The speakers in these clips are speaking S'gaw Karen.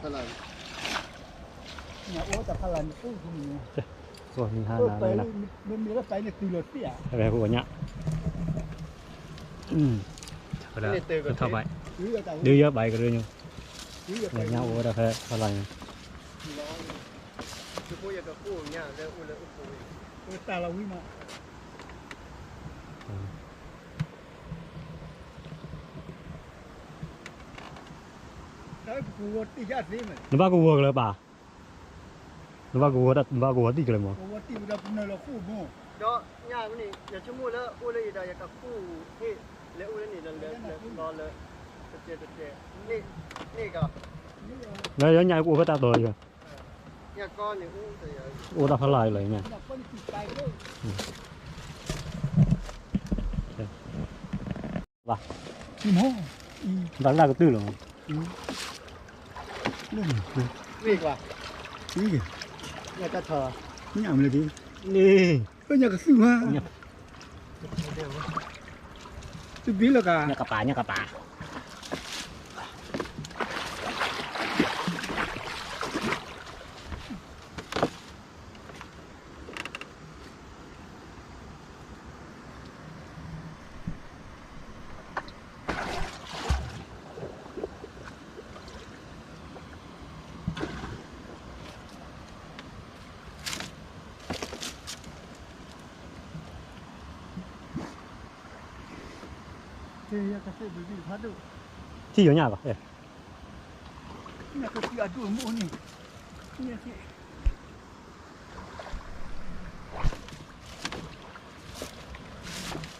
ဖဲလၢ ညၣ်အိၣ်တၢ်ဖးလၢ်န့ၣ်အိၣ်န့ၣ် ကီၢ်မံဟါနၤလၢ မ့မ့ၢ်လၢပၢ်န့ၣ်တုၤလီၤတ့ၢ်ဧါ ဝဲပှၤညၣ် ထီၣ်ဘၣ် ဒုးယီဘၣ်ကရၢညိ ညၣ်အိၣ်ဝဲဒၣ်ဖဲဖးလၢ်န့ၣ် တၢ်လီၤဝံၤမး နဘၣ်ကဝီၤကလၢပၢ် နဘၣ်ကဝီၤ နဘၣ်ကဝီၤတံၢ်ကလၢမး ဒီးညၣ်န့ၣ် ယဆိကမိၣ်လၢအိၣ်လၢယဒီးယကဃိၣ်ဟ့ၣ် လဲၤအိၣ်လၢန့ၣ်ဒီးလဲၤလဲၤလီၤလၢ တတဲတတဲ န့ၢ်ကီး လၢယညၣ်ကအိၣ်ဖဲတၢ်တီၤယၤ အိၣ်တၢ်ဖးလၢ်လီၤညၣ် ဘၣ် ဘၣ်လၢကတၢၢ်လီၤ ညၣ်မ့ၢ်လၢဒ် န့ၣ် ကသုၣ်ဟါ သုဘံလီၤကါ ညၣ်ကပၤ ညၣ်ကပၤ ထံၣ်ယညၣ်ဘၣ် ညၣ်ကသံၣ်အဒိၣ်မ့ၢ်အိၣ်န့ၣ်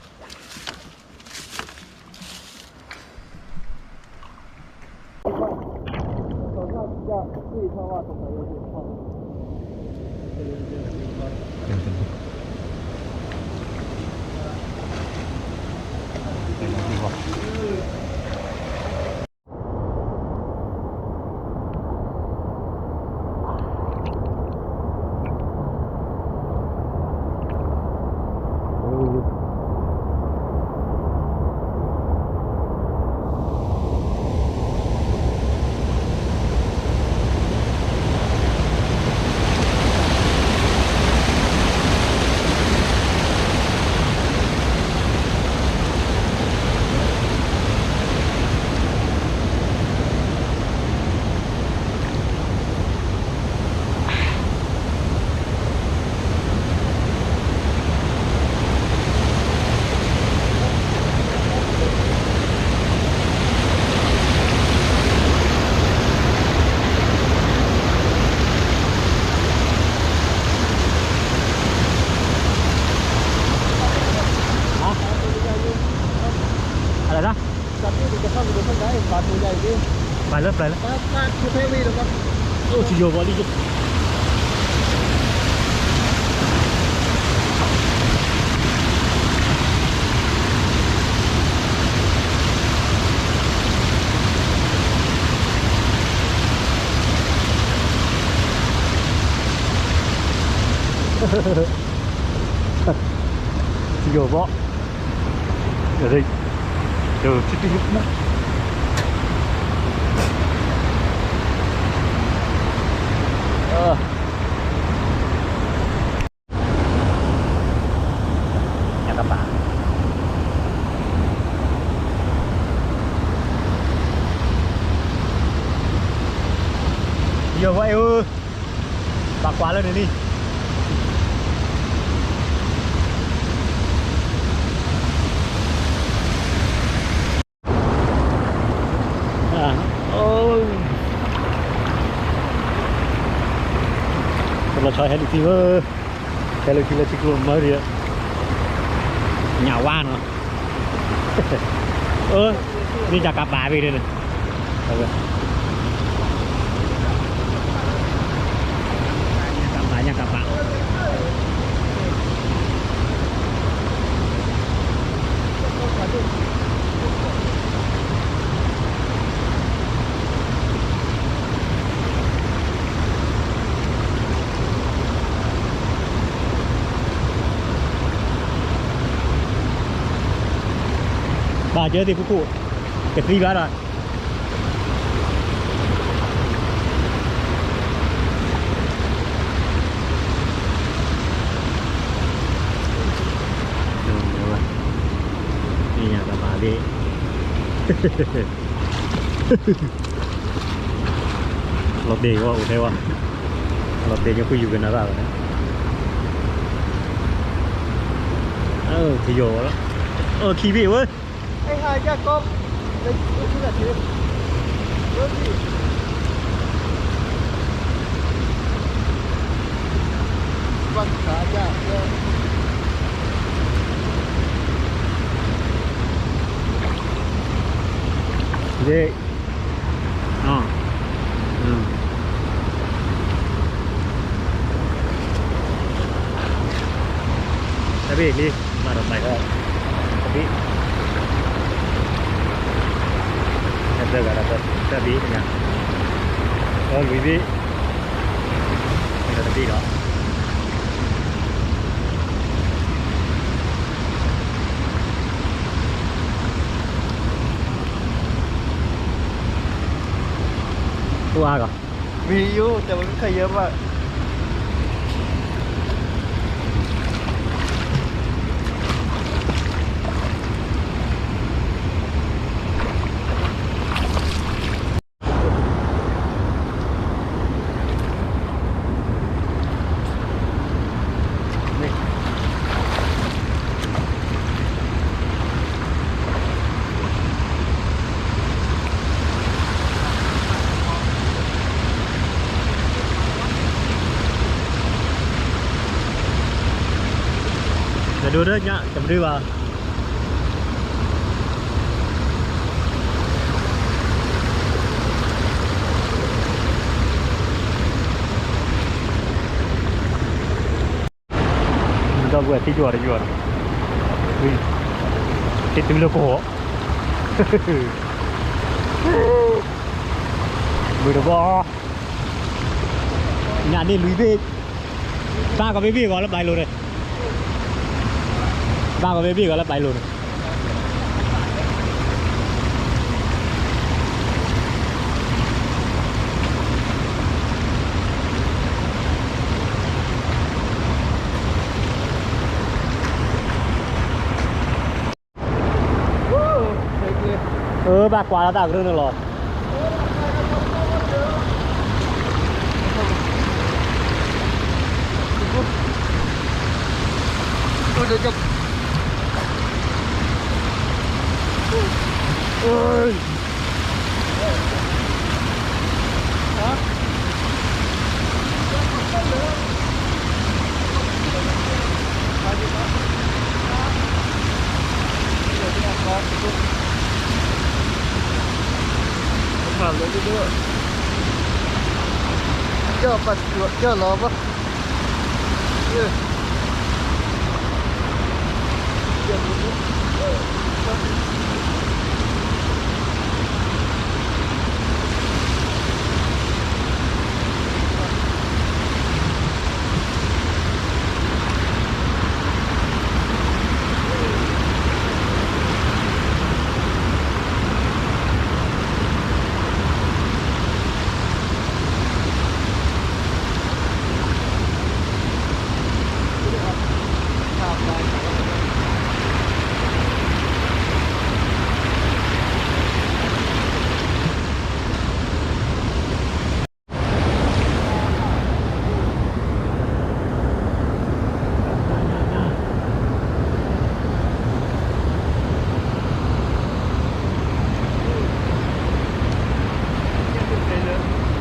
ပှၤလၢပှၤလၢ အိၣ်ထံယိာ်ဘီလံ ထံယိာ်ဘီ ထံတံၢ် ညၣ်ကပၤ ယီၤဝဲဧၢ ဘၣ်ကွၢ်လၢန့ၣ်လံ တဘျီဆီဟဲလံထံဧၢ, ဟဲလံထံလၢထံကျိမၢဒံး, ညၣ်ဝါနီၤ, အၢ, မ့ၢ်ညၣ်ကပၤဘ့ၣ်န့ၣ်, ညၣ်ကပၤ ညၣ်ကပၤ ဘၣ်ကၢသ့ၣ်ဖူခိၣ်, ကသံဘၣ်ဒီး, လီၤတဲာ်ဝဲအိၣ်ထဲဝဲ, လီၤတဲာ်ညါ ဖုယူၤကနၤဘၣ်ဝဲ, ထယီၣ်ဝဲလီၤ, ခံဘ့ၣ်ဝဲ, တဘ့ၣ်လံ, ဘၣ်ဒီးပာ်ထီၣ်, တဘ့ၣ်, တဘ့ၣ်ညါ, လွံၢ်ဘ့ၣ်, တဘ့ၣ်ဒီး အိၣ်အါဂၤ, မ့ၢ်ယိၣ် တဲဝဲမ့ၢ်ခါယဲၢ်ဘၣ်, နဒိၣ်ဒၣ်ညါ တမဒုဘၣ်. ဒီပုၢ်ဝဲၢ်သံကွၢ်တယွၤ, သံတုၤလၢကဟီၣ်, မုၢ်တဘီ, ညၣ်န့ၢ်လွံၢ်ဘ့ၣ်, ဘၣ်ကီးဘ့ၣ်ဘ့ၣ်ဂီၤလၢပာ်လိၤန့ၣ်, ဘၣ်ကီးဘ့ၣ်ဘ့ၣ်ဂီၤလၢပာ်လိၤန့ၣ်. အၢ ဘၣ်ကွၢ်လီၤတၢ်ကရၢန့ၣ်လီၤ. ကၠီၣ်လီၤဘၣ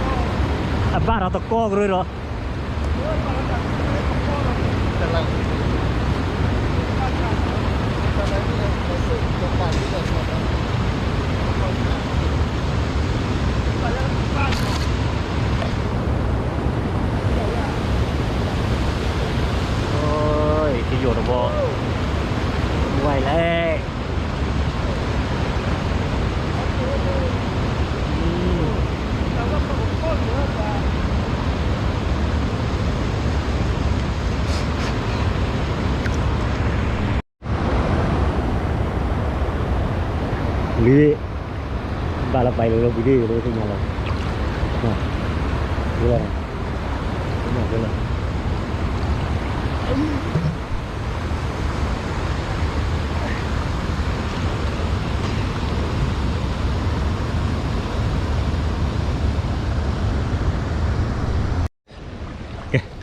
်.အဘၣ်ဒီးတကီကရၢဒီး ကယိာ်တဘီ, ဝဲလဲၣ်. ဝံၤ, ဘၣ်လၢပာ်လၢဝံၤဒ်လၢသ့ၣ်ညါလီၤ, ဝံၤလီၤ, ဝံၤလီၤ.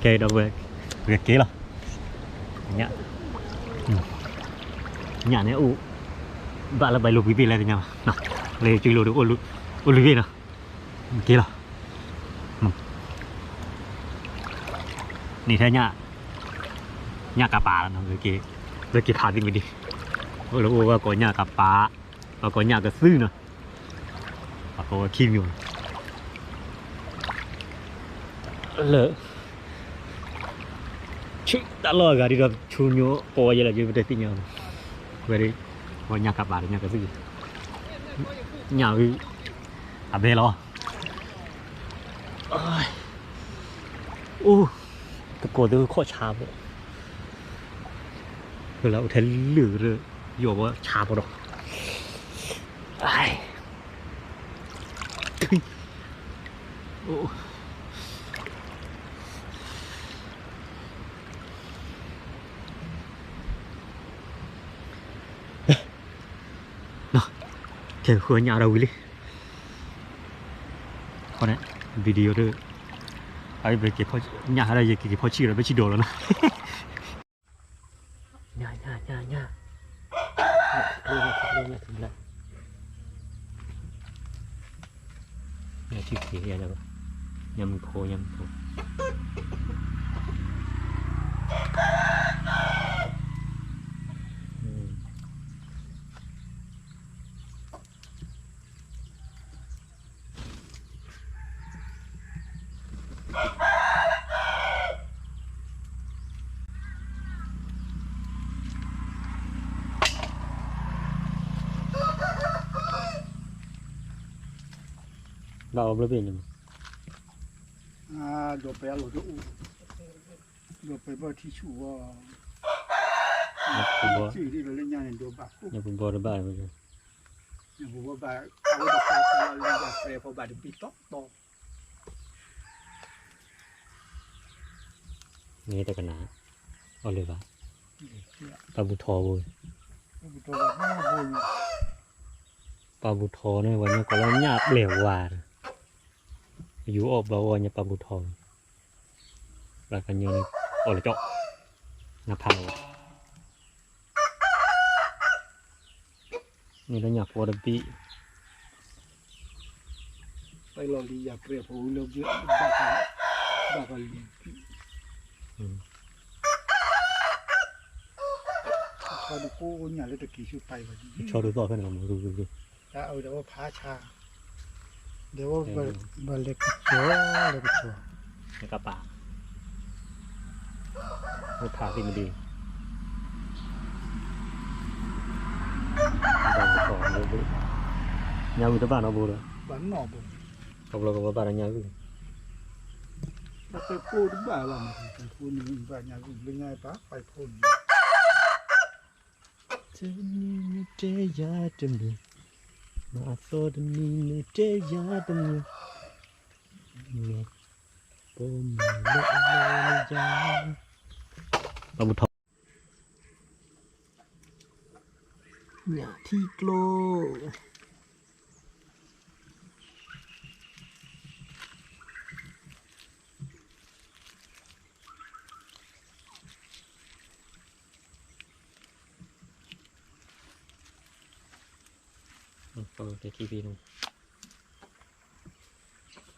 ကဲဒီပုၢ်ဝဲၢ် ပကက့ၤလီၤ. ညၣ် ညၣ်န့ၣ်အိၣ် ဘၣ်လၢပှၤလိာ်ကွံာ်သ့ၣ်လဲၣ်တညါဘၣ်, လၢကၠူလိာ်ဒီး အိၣ်လွံၢ်ဘ့ၣ်နီၤ, က့ၤလီၤ. န့ၣ်ထဲညၣ် ညၣ်ကပၤလီၤနီၤ, ပက့ၤဖးသံမဒံး, အိၣ်လၢအိၣ်ဝဲကိးညၣ်ကပၤ, ပှၤကိးညၣ်ကသုၣ်နီၤ, ပှၤကိးဝဲခံမံၤ လၢ ဆူတၢ်လီၢ်အဂၤဒ်ဒီး ဆူညိကိးဝဲယဲလၢ ယပတဲသ့ၣ်ညါ, ဝဲဒၣ် ပှၤညၣ်ကပၤဒီးညၣ်ကသုၣ်, ညၣ်ဝံၤ အဘဲလီၤ. အိၣ် တကိးသ့ၣ်ခီၣ်ဆါဖိ, လၢအိၣ်ထဲလၢာ်ကရၢ ယီၤဘီဆါဖိဒီး ခဲဃုညၣ်ဒီးဝံၤလံ. အဃိန့ၣ် video ဒၣ် အဝဲပက့ၤဖီၣ်ညၣ်ဟဲဒီး ယကက့ၤဖီၣ်ဆံၣ်ဒီး ဘၣ်ဆံၣ်ဒီးလီၤနီၤ. ညၣ် ညၣ် ညၣ် ညၣ် ညၣ်ထံကျိ ညၣ်ထံကျိ ညၣ်ထံကျိ ညၣ်ထံကျိ ညၣ်ထံကျိ ညၣ်မုၢ်ဖိ ညၣ်မုၢ်ဖိ. ဘၣ်အီၤဘျီဘ့ၣ်န့ၣ်မး, ဒီးပဲအလီၢ်တအိၣ်, ဒီးပဲဘၣ်ထံဆူၣ်ဝဲ, ညၣ်ပူၤဘီတဘၣ်, ညၣ်ပူၤဘီဘၣ်, ညၣ်ပူၤဘီဘၣ်, အဝဲတၢ်ပဲလီၤလံ ယၤပြဲၤဖီဘၣ်တဘံၣ်တီတီ န့ၣ်တကနၣ်, အီၣ်လၢၤဘၣ်, ပာ်ပူၤထီဘိ, ပာ်ပူၤထီန့ၣ် ပှၤညီကိးလၢညၣ်ပျဲၢ်ဝါဒီး, ယူၤအီၣ်ဘၣ်အီၣ်ညၣ်ပာ်ပူၤထီ, ပှၤကညီန့ၣ် အီၣ်လၢကၠီ, နဖးလီၤ, န့ၣ်လၢညၣ်ဖိတဘံၣ် ပလီၤလံ ယၤပြဲၤဖိလၢ ဘၣ်ကလံၤ, ဆီဒုးကိးညၣ်လၢတက့ၤဆူပာ်ဘၣ်, ဆီဒုးသီၣ်ဖဲန့ၣ်လီၤမး, အဝဲဒီးဖးဆါ, ဒီးဘၣ်လဲၤကစီၤ, လဲၤကစီၤ, နကပၤ, နဖးသ့ၣ်မဒံး ညၣ်ဝံၤတဘၣ်နီတဘိဒီး, ခီဖျိကဘၣ်ဒီးညၣ်ဂုၢ်, ပှၤပဲဖိတဘၣ်ဘၣ်မး, ပဲဖိန့ၣ်ဘၣ်ညၣ်ဂုၢ်, လၢညါပှၤပဲဖိန့ၣ်, တနံၤနတဲယၤတမံၤ, မၤအသီတနံၤနတဲယၤတမံၤ, ပိာ်မုၣ်လၢအလီၤနယၤ, ပာ်ပူၤထီ, ညၣ်ထံကျိ ကဆီယမံၤယံၤဘၣ်သီ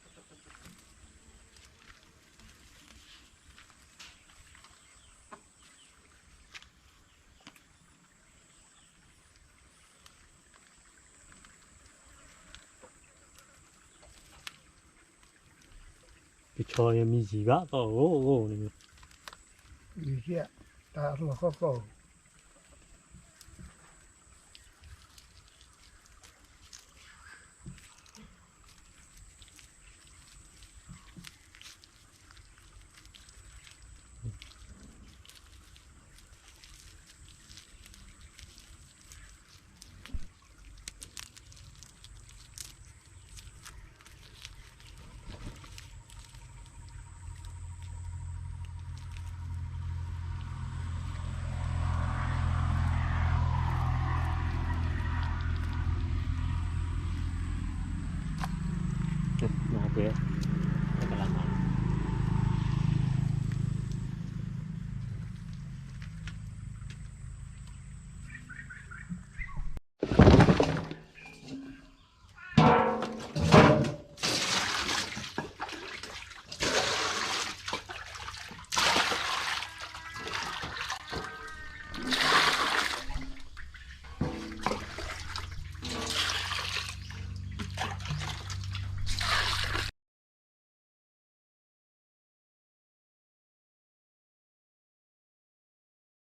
ၣ်ဂိၢ်ဂိၢ်န့ၣ်, ယံၤကဲ, တၢ်လီၢ်သီၣ်သီၣ်,